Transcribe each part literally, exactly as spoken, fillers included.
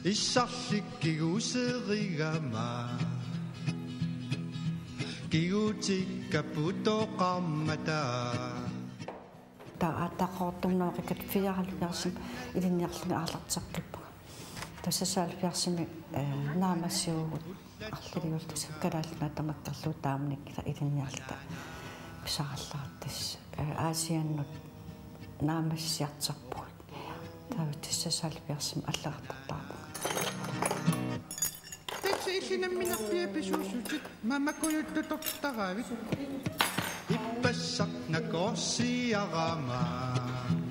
Issarlik kiguserigama kigutikka putoqarmata. Taava aatsaat Qaqortumi nooqikkat fireoghalvfjerdsimi ilinniarluni aallarteqqippunga. Tassa seksoghalvfjerdsimi, eh, naammassivugut arlaliulluta Kalaallit Nunaat tamakkerlugu taamanikkut ilinniarluta pisarallaartut, eh, Aasiannut naammassiartorpugut. Taava tassa seksoghalvfjerdsimi allagartartarpunga. Tatsi illinamminarpiapisuusutit mamakujuttutortaravit. Ippassaq nakoorsiarama.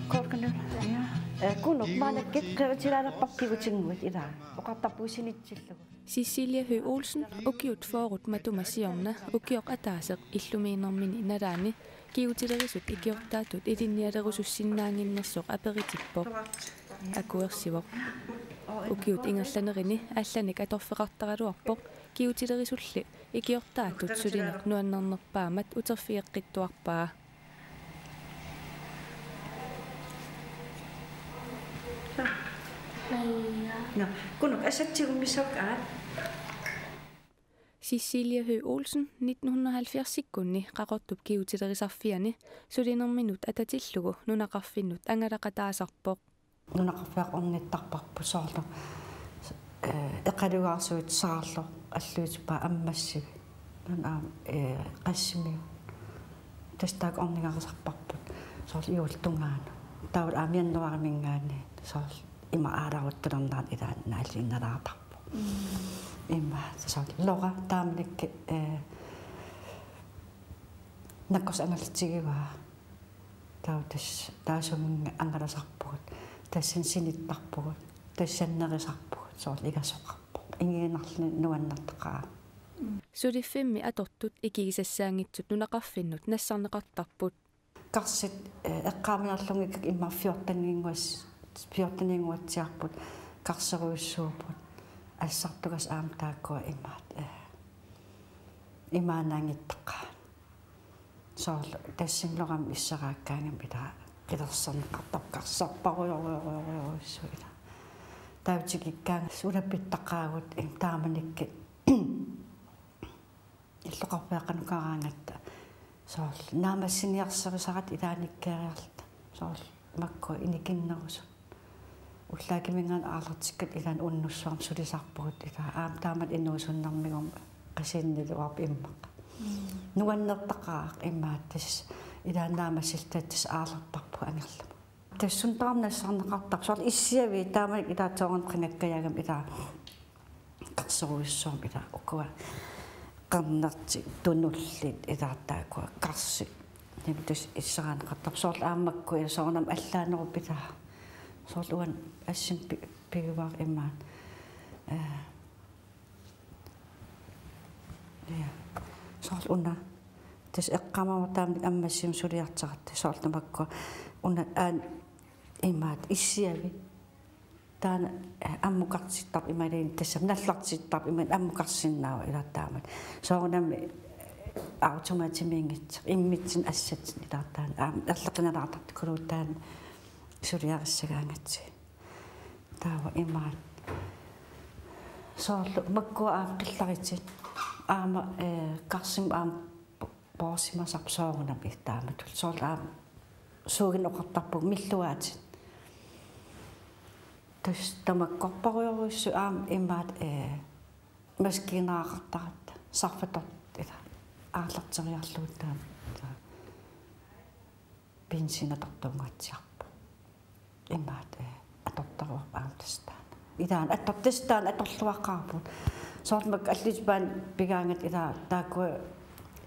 Korkana, ja. Eh, Kunuk maannakkut qeritilaalerparput kigutinnguit ilaa. Oqartarpugut sinitsillugu. Cecilia Høegh Olsen, ukiut fyrret matuma siorna, ukioq ataaseq illumiinermini nalaani, kigutilerisut ikiortaatut ilinnialerusussinnaannginnersoq aperitippoq. Akuersivoq. Ukiut ingerlanerini allanik atorfeqartaraluarpoq, kigutilerisulli ikiortaatut sulineq nuannernerpaammat uterfigeqqittuarpaa. Nå, Kunuk, assatsigu missakkut aat. Cecilia Høegh Olsen nitten hundrede og halvfjerdsikkunni Qaqortup kigutilerisarfiani sulinerminut atatillugu nunaqarfinnut angalaqataasarpoq. Nunaqarfiat ornittarparput soorlu, eh, eqalugaarsuit saarloq alluitsuppaa ammassivik. Nuna aamma, eh, qassimiut. Tassa taakku ornigarisarparput. Soorlu juullip tungaanut. Taava aamma januaarimiingaanniit. Soorlu ima aalaaruttulernerani ilaanni naalliinnalaartarpoq. Mm. Ima, soorlu lora taamanikkut, eh, nakkorsoq angallatigivaa. Taava tassa taassuminnga angalasarpugut, tassani sinittarpugut, tassani nerisarpugut, soorlu igasoqarpoq. Ingiinnarluni nuannertaqaaq. Suliffimmi atortut ikigisassaanngitsut nunaqarfinnut nassarneqartarput. Karsit, eh, eqqaamanerlunngikkakkit immaqa fjorteninnguas-, fjorteninnguatsiarput karserujussuupput. Assartugassat aamma taakkua imaat, eh, imaannaanngittaqaat. Soorlu tassani lorami isseraakkaangami ilaa qilersorneqartarpoq karserparujorujorujorujussuaq ilaa. Taava tikikkaangat ulapittaqaagut, im, taamanikkut illoqarfiaqanukaraangatta. Soorlu naammassiniarsarisaratta ilaannikkaariarluta. Soorlu makkua inikinnerusut. Ullaakiminngaanniit aallartikkatta ilaanni unnussuarmik sulisarpugut ilaa. Aamma taamatut inuusunnermiguma qasiinniluarput immaqa. Mm. Nuannertaqaaq imaattoq tassa ilaanni naammassilluta tassa aallartarpugut angerlamut. Tassunga taama nassarneqartarpoq. Soorlu issiavik taamanikkut ilaa soorunami qinakkajaagami ilaa karserujussuarmik ilaa ukua qernertik tunullit ilaa taakkua karsit. Nim tassa isseraanneqartarput. Soorlu aamma makkua ilaa soorunami allaanerupput ilaa. Soorlu uani assimi pi-, pigivara imaat. Eh, ja. Soorlu una. Tassa eqqaamavara taamanikkut ammassivimmi suliartaratta. Soorlu tamakkua. Una aana imaat issiavik. Taanna, eh, ammut karsittarpoq imaluunniit tassa nallartittarpoq imaluunniit ammut karsinnaavoq ilaa taamatut. Soorunami, eh, automatimiinngitsoq immitsinnut assatsinnut ilaa taanna. Aamma erloqinalaartartukuluuvoq taanna suliarissagaangatsigu. Taava imaat. Soorlu makkua aamma qillaritit. Aamma, eh, karsimik aamma po-, poorsimasarput soorunami taamatut. Soorlu aamma suugineq oqartarpugut milluaatit. Tassa tamakkorparujorujussuit aamma imaat, eh, maskiinaqartaratta. Sarfatortut ilaa. Aallarteriarlugu taama. Taava. Benzin atortuunngaatsiarpoq. Imaat, eh, atortaruarput aamma tassa taanna. Ilaanni ator-, tassa taanna atorluaqaarput. Soorlu makku alluitsup paani pigaangatta ilaa taakkua,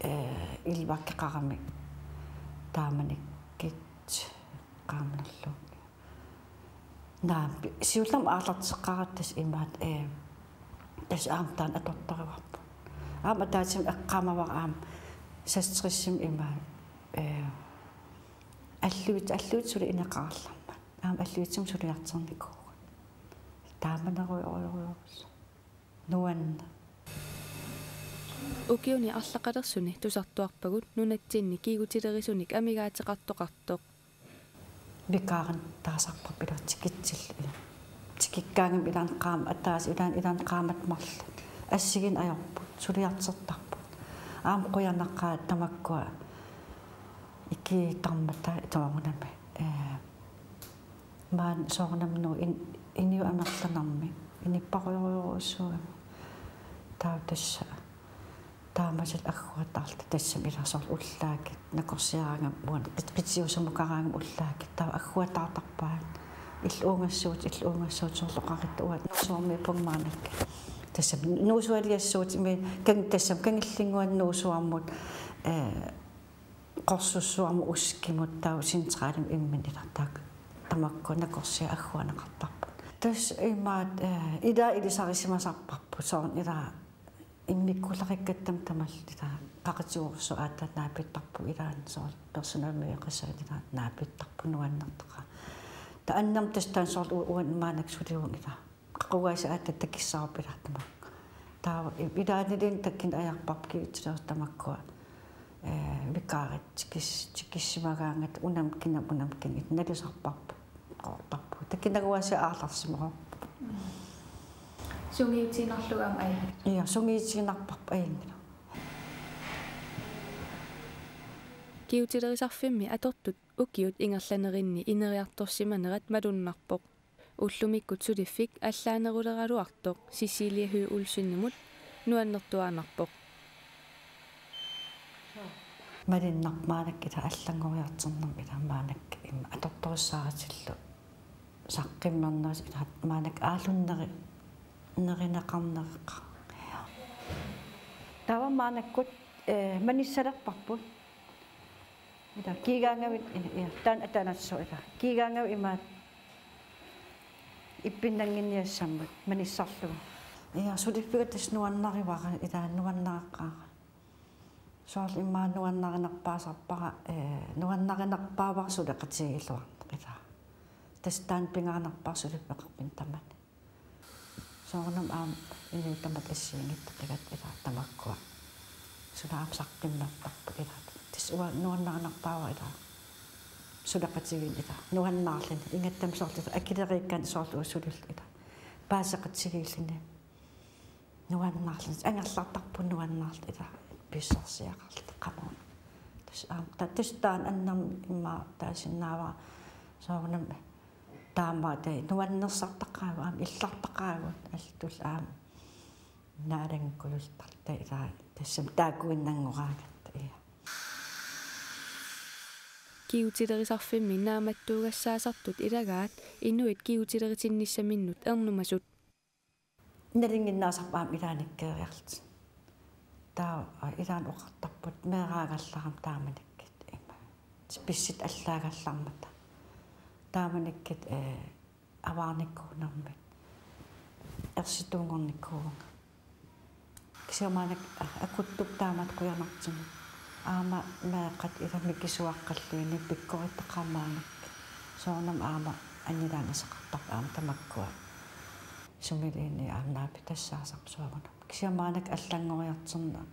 eh, ilivakkeqaramik taamanikkut qaamnerlu. Naamik, siullermik aallarteqqaaratta tassa imaat, eh, tassa aamma taanna atortaruarput. Aamma ataatsimut eqqaamavara aamma seksogtresimi imaat, eh, alluit-, alluitsup suli ineqarallarmat. Aamma alluitsup suliartornikuugut. Taamanerujorujorujorujussuaq. Nuanneq. Ukiuni arlaqalersuni tusartuarpagut nunatsinni kigutilerisunik amigaateqartoqartoq. Vikaarinut taasarparput ilaa tikitsillugu. Tikikkaangami ilaanni qaam-, ataaseq ilaanni, ilaanni qaammatit marluk. Assigiinneq ajorput, suliartortarput. Aamma qujanaqaat tamakkua ikiuuttarmata soorunami. Ee, maani soorunami nu in-, inuit amerlanermi. Inuppassuarujussuugami. Taava tassa. Taamatut agguataarluta tassami ilaa soorlu ullaakkut nakorsiaraangama uani qit-, qitiusumukaraangama ullaakkut taava agguataartarpaat. Illuungassuut, illuungassuut soorlu oqaritta uanga Nuussuarmiippunga maannakkut. Tassami Nuussualiassuutit imi kan-, tassami Kangillinnguani Nuussuarmut, ee, Qorsussuarmut Uskimut taava Centralimut imminnut ilaa taakku tamakkua nakorsiat agguaneqartarput. Tassa imaattoq, ee, ilaa ilisarisimasarparput soorlu ilaa immikkuullarikkatta tamalluta qaqutigoorsuaq aatsaat naapittarpugut ilaanni soorlu personalimioqassaaq ilaanni naapittarpugut nuannertaqaaq. Taava annermik tassa taanna soorlu u-, uani maannakkut sulivunga ilaa. Qaquguaasiit aatsaat takissavarput ilaa tamakku. Taava i-, ilaanniluunniit takuneq ajorparput kigutilerisassat tamakkua. Ee, vikaarit tikis-, tikissimagaangata unami kina, unami kina nalusarparput. Qoortarput. Takunaguaasiit aallarsimavarput. Sungiutiinnarlugu aamma ajunngilaq. Ja, sungiutiinnarparput ajunngilaq. Kigutilerisarfimmi atortut ukiut ingerlanerinni ineriartorsimanerat malunnarpoq. Ullumikkut suliffik allaaneruleraluartoq Cecilie Høegh Olsenimut nuannertuaannarpoq. Malunnarpoq maannakkut ilaa allanngoriartornermi ilaa maannakkut imma atortorissaarutillu saqqummernerusoq ilaa maannakkut aallunneri-, nerineqarnereqaaq. Taava maannakkut, ee, manissalerparput. Ilaa, kigaangavit, ilaa, ilaa, taanna atanaatsoq ilaa. Kigaangavit imaattoq ippinnannginniassammat manissarlugu. Ja, suliffiga tassa nuannarivara, ilaa, nuannareqaara. Soorlu immaqa nuannarinerpaasarpara, ee, nuannarinerpaavara suleqatigiilluarneq, ilaa. Tassa taanna pingaarnerpaaq suliffeqarfimmi tamani. Soorunami aamma inuit tamatta assigiinngitsuugatta ilaa tamakkua. Suna aamma saqqummertarput ilaa. Tassa uanga nuannarinerpaavara ilaa. Suleqatigiinneq ilaa. Nuannaarluni. Ingammik soorlu ilaa. Akileriikkaanni soorlu uanga sulillugu ilaa. Paaseqatigiilluni. Nuannaarluni. Angerlartarpunga nuannaarluta ilaa. Pissarsiaqarluta qamuuna. Tassa aamma ta-, tassa taanna annermik immaqa taasinnaavara. Soorunami Taamaattoq nuannersartaqaagut, aamma illartaqaagut, allatut aamma naalanngukuluttartut ilaa, tassami taakkuinnanngoraangatta, ja. Kigutilerisarfimmi naammattuugassaasartut ilagaat inuit kigutileritinnissaminnut ernumasut. Nalunnginnaasarput aamma ilaanikkeeriarlutik. Taava ilaanni oqartarput meeraagallarama taamanikkut ima. Pisut allaagallarmata. Taamanikkut, ee, avaarnikuunermik. Ersituunngornikuuvunga. Kisianni maannakkut, aa, akuttup taamatut qujanartumik. Aamma meeqqat ilaa mikisuaqqalluunniit pikkorittaqaaq maannakkut. Soorunami aamma annilaangasoqartarput aamma tamakkua. Sumiluunniit aamma naapitassaasarput soorunami. Kisianni maannakkut allanngoriartorneq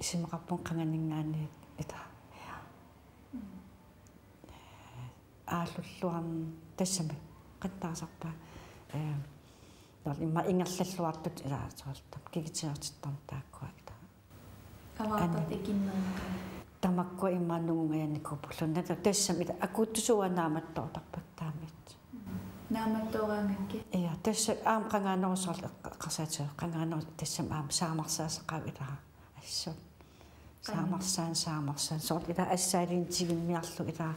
isumaqarpunga qanganinngaanniit ilaa. Aallulluarn-, tassami, qanoq taasarpaat. Ee, taava immaqa ingerlalluartut ilaa soorlu kigutilertittarneq taakkua ilaa. Avaartartut ikinnerneqarneq. Tamakkua immaqa nungungajannikuupput. Taava tassami ilaa akuuttussat uanga naammattoortarpakka taamaattut. Naammattooraangakkit? Ja, tassa aamma qangaanerusoq eqqarsaatigalugu qangaanerusoq tassami aamma saamarsaasoqaaq ilaa. Assut. Qanga. Saamarsaan, saamarsaan. Soorlu ilaa assaaliinnaq tigummiarlugu ilaa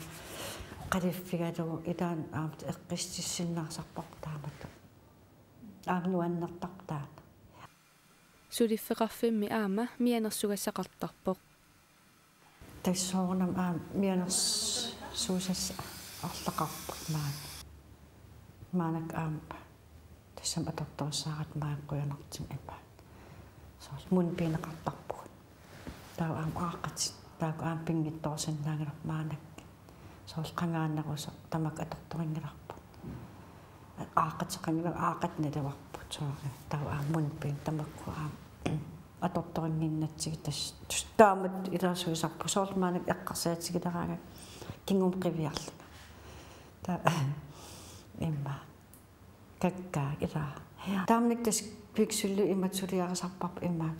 qaliffigalugu ilaanni aamma eqqississinnaasarparput taamatut. Aamma nuannertarput taanna. Suliffeqarfimmi aamma mianersugassaqartarpoq. Tassa soorunami aamma mianersuusassat arlaqarput maani. Maannakkut aamma tassami atortorissaarutit maani qujanartumik imaat. Soorlu mundbineqartarpugut. Taava aamma aaqatit. Taakku aamma pinngitsoorsinnaanngilarput maannakkut. Soorlu qangaanerusoq tamakku atortorinngilarput. Aaqateqanngilaq aaqatit naluarput soorlu. Taava aamma mundbind tamakku aamma atortorinnginnatsigit tassa. Tassa taamatut ilaasuisarput. Soorlu maannakkut eqqarsaatigileraangat kingumut qiviarlunga. Taava immaqa. Kakkaak ilaa. Taamanikkut tassa kviksølvi imatut suliarisarparput imaat.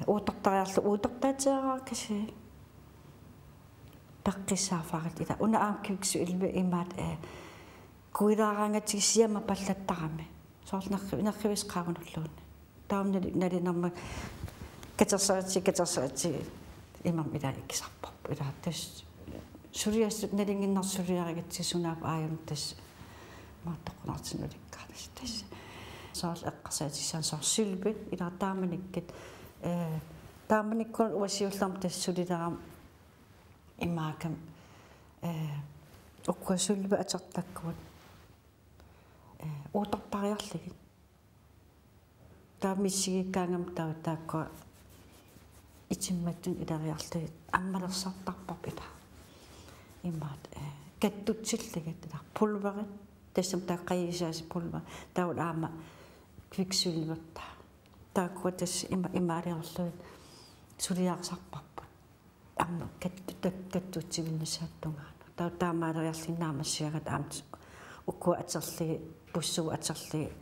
Uuttortariarlugu uuttortaatsiaraakasi. Peqqissaaffarit ilaa. Una aamma kviksølvi imaat, eh, kuilaaraangatsigit siamapallattarami. Soorlu nerri-, nerrivissaq qaangerlugu. Taamani nalinerma katersaritsi, katersaritsi imermik ilaa ikisarparput. Ilaa tassa suliassat nalinginnaasut suliarigatsigit sunaaffa aajuna tassa maattoqqunartinut ulikkaarnissaq tassa. Soorlu eqqarsaatigissagaanni soorlu sølvi ilaa taamanikkut, eh, taamanikkut uanga siullermik tassa sulilerama imaakam, eh, ukua sølvi atortakkavut, eh, uuttortariarlugit. Taava missigikkaangama taava taakkua itimmattunut ileriarlugit ammalersartarparput ilaa. Imaat, eh, kattutsillugit ilaa pulverit. Tassami taava qajisaasi pulveri. Taava aamma kviksølvertaa. Taakkua tassa ima-, imaaliorlugit suliarisarparput. Aamma kat-, kat-, kattutsivinnissaata tungaanut. Taava taamaaleriarlugit naammassigaangat aamma ukua atorlugit, pussuit atorlugit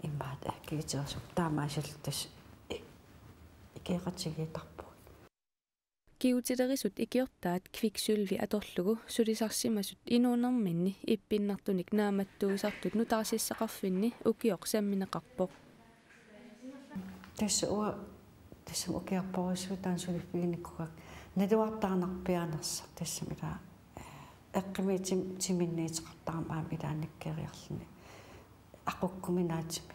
imaat, eh, kigutigersup taamaasilluta tassa i-, ikioqatigiittarpugut. Kigutilerisut ikiortaat kviksølvi atorlugu sulisarsimasut inuunerminni ippinnartunik naammattuisartut nutaarsiassaqarfinni ukioq sammineqarpoq. Tassa uanga, tassami ukiorpassuit taanna suliffiginikuugakku naluartaarnarpiaanersut tassami ilaa, eh, eqqumiitsunik timinniuteqartarami aamma ilaannikkeriarluni aqukkuminaatsunik.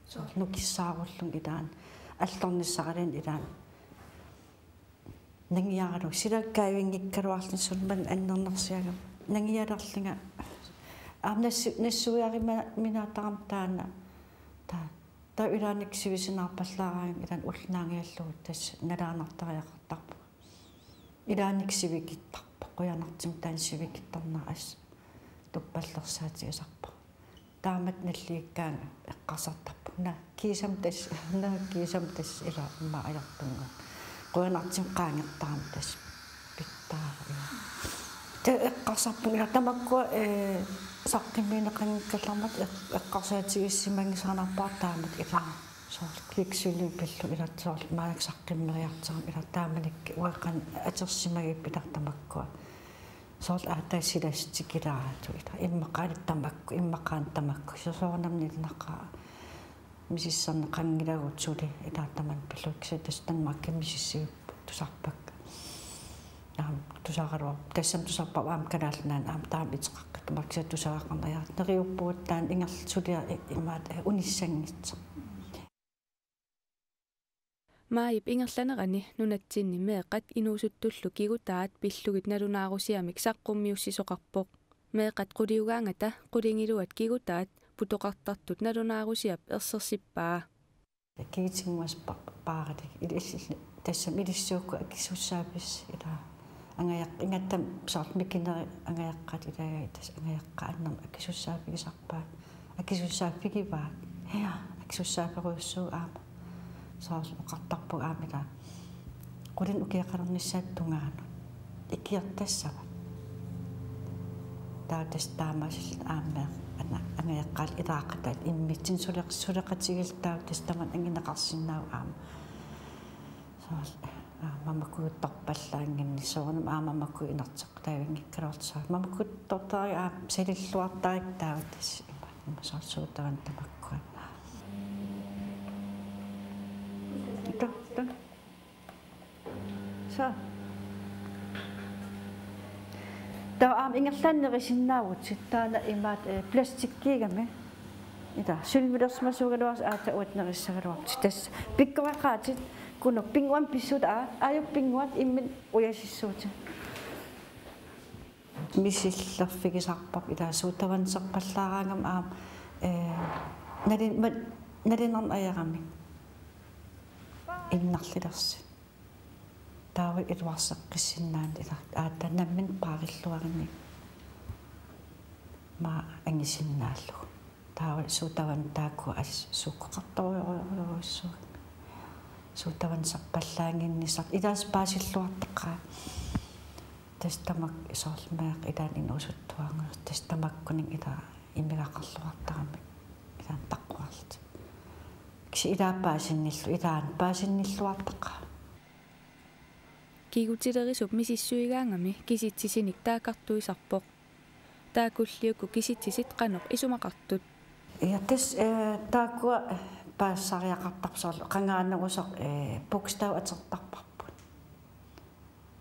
Soorlu nukissaarullugu ilaanni allornissaraluunniit ilaanni. Nangiaralugu silakkaajunngikkaluarluni suli maanna annernarsiagama. Nangialerlunga aamma nassu-, nassuiarimaminaattarama taanna. Taa-, taava ilaannikkut sivisunaarpallaaraangama ilaanni ulloq naangiallugu tassa nalaanartariaqartarpunga. Ilaannikkut sivikittarpoq, qujanartumik taanna sivikittarnera assut tuppallersaatigisarpoq. Taamatut nalliukkaangama eqqarsartarpunga: Naa, kiisami tassa, naa, kiisami tassa, ilaa immaqa ajortunngorpoq. Qujanartumik qaangertarami tassa. Pitsaarami. Taava eqqarsarpunga ilaa tamakkua, eh, saqqummiunneqanngikkallarmat eq-, eqqarsaatigisimanngisaannarpara taamatut ilaa. Soorlu kviksølvi pillugu ilaa soorlu maannakkut saqqummeriartorami ilaa taamanikkut uanga qanoq atorsimagipput ilaa tamakkua. Soorlu aatsaat silastikkilaartut ilaa immaqaana tamakku, immaqaana tamakku. Soorunami nalunaqaaq misissorneqanngilagut suli ilaa tamanna pillugu kisianni tassa Danmarkimi misissuipput tusarpakka. Aamma tusaraluarput, tassami tusarparput aamma Kalaallit Nunaanni aamma taama iteqaqqittumik kisianni tusagaqarneq ajorneriuppugut taanna ingerl-, suliaq i-, imaat, eh, unissanngitsoq. Maajip ingerlanerani nunatsinni meeqqat inuusuttullu kigutaat pillugit nalunaarusiamik saqqummiussisoqarpoq. Meeqqat quliugaangata qulingiluat kigutaat putoqartartut nalunaarusiap ersersippaa. Kigutinnguassaq pa-, paaralik. Il-, il-, il-, tassami ilissi uku akisussaaffissat ilaa. Angajaq-, ingammik soorlu mikinerit angajaqqaat ilagai tassa angajaqqaat annermik akisussaaffigisarpaat. Akisussaaffigivaat. Ja, akisussaafferujussuuvoq aamma. Soorlu oqartarpugut aamma ilaa. Qulinik ukioqalernissaata tungaanut ikiortassavat. Taava tassa taamaasilluta aamma ana-, angajaqqaallu ilaaqataat immitsinnut suleq-, suleqatigiilluta taava tassa tamanna angineqarsinnaavoq aamma. Soorlu aamma mamakujuttorpallaannginneq soorunami aamma mamakujut inerteqqutaavinngikkaluartoq soorlu mamakujuttortariaqarpoq aamma salilluartariaqarpoq taava tassa ima, ima soorlu suut tavanna tamakkua. Ita, ita. Soo. Taava aamma ingerlaannaq nerisinnaavutit taanna imaat, eh, plastikkiugami. Ita, sølvilersimasuugaluarlusi aatsaat uagut nerissagaluarputit. Tassa pikkoreqaatit, kunuk pinnguamik pissuutit, aa, aajuku pinnguat imminut ujasissuutit. Misillerfigisarparput ilaa suut tavanserpallaaraangama aamma, eh, nali-, ma-, nalinarneq ajoramik innarlilersut. Taava iluarseqqissinnaanani ilaa aatsaat nammineq paarilluaruni maani angisinnaallugu. Taava suut tavanna taakkua assut sukkoqartorujorujorujussuupput. Suut tavanserpallaannginnissarput ilaasa paasilluartaqaat. Tassa tamakku soorlu meeqqat ilaanni inuusuttuarnguit tassa tamakkuninnga ilaa imigaqarluartaramik. Ilaa paasinnillu, ilaanni paasinnilluartaqaaq. Kigutilerisup misissuigaangami kisitsisinik taakkartuisarpoq. Taakkulli uku kisitsisit qanoq isumaqartut? Ja, tassa, eh, taakkua paasisariaqartarput soorlu qangaanerusoq, eh, bogstavi atortarparput.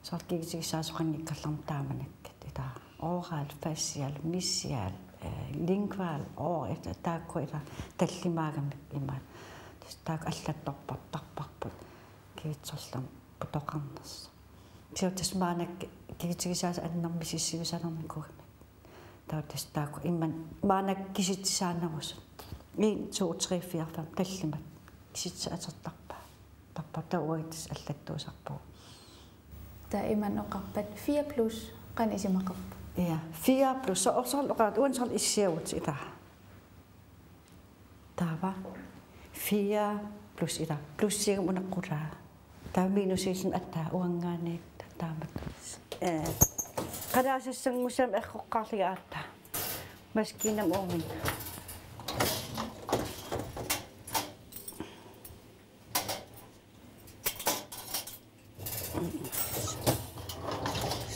Soorlu kigutigisaasoqanngikkallarmat taamanikkut. Ilaa oral, facial, mesial, eh, lingual, or, ilaa taakkua ilaa tallimaagamik imaat. Tassa taakku allattortarparput. Kigutserlum putoqarnersoq. Kisianni tassa maannakkut kigutigisaasa annermik misissuisalernikuugami. Taava tassa taakku imannak maannakkut kisitsisaanerusut. En, to, tre, fire, fem tallimat. Kisitsisat atortarpaat. Tarpar taava uagut tassa allattuusarpugut. Taava imannak oqarpat fire plus qanoq isumaqarpa? Ja, fire plus. So, soorlu oqaat uani soorlu issiavugut ilaa. Taava fire plus ilaa. Plussiugami una qulaa. Taava minusiilluni ataa uanngaanniit taamatut. Eh, qalaasassanngussamik erroqqaarlugit aatsaat. Maskiinamut uuminnga.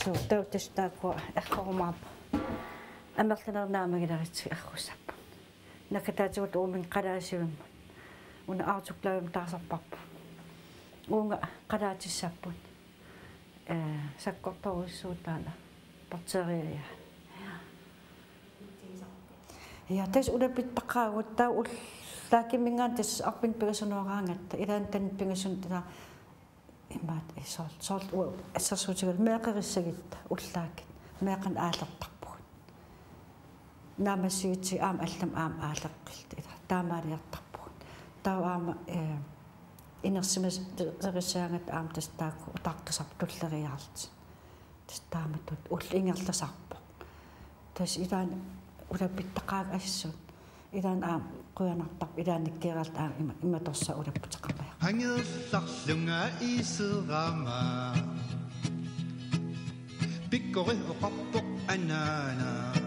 So, taava tassa taakkua errorumaarput. Amerlanerit naammagileritsigit errussapput. Naggataatigut uuminnga qalaasivimmut. Una autoclavemik taasarparput. Uunga qalaatissapput. Eh, sakkortoorujussuuvoq taanna. Bakteriaat. Ja, tassa ulapittaqaagut taava ullaakkut imminngaanniit tassa arfineq-pingasunik araangatta. Ilaanni taanna pingasunut ilaa imaat, eh, soorlu, soorlu uanga assersuutigalugu meeqqerissagutta ullaakkut. Meeqqanik aallertarpugut. Naammassigutsigu aamma allamik aamma aaleqqilluta ilaa. Taamaaliortarpugut. Taava aamma, eh, inersimasorissaagatta aamma tassa taakku utaqqisarput tulleriiaarlutik. Tassa taamatut ullut ingerlasarpoq. Tassa ilaanni ulapittaqaagut assut. Ilaanni aamma qujanartarpoq ilaannikkeeralta aamma ima, imatorsaa ulapputeqarmajor. Angerlarlunga iserama. Pikkori oqarpoq anaana.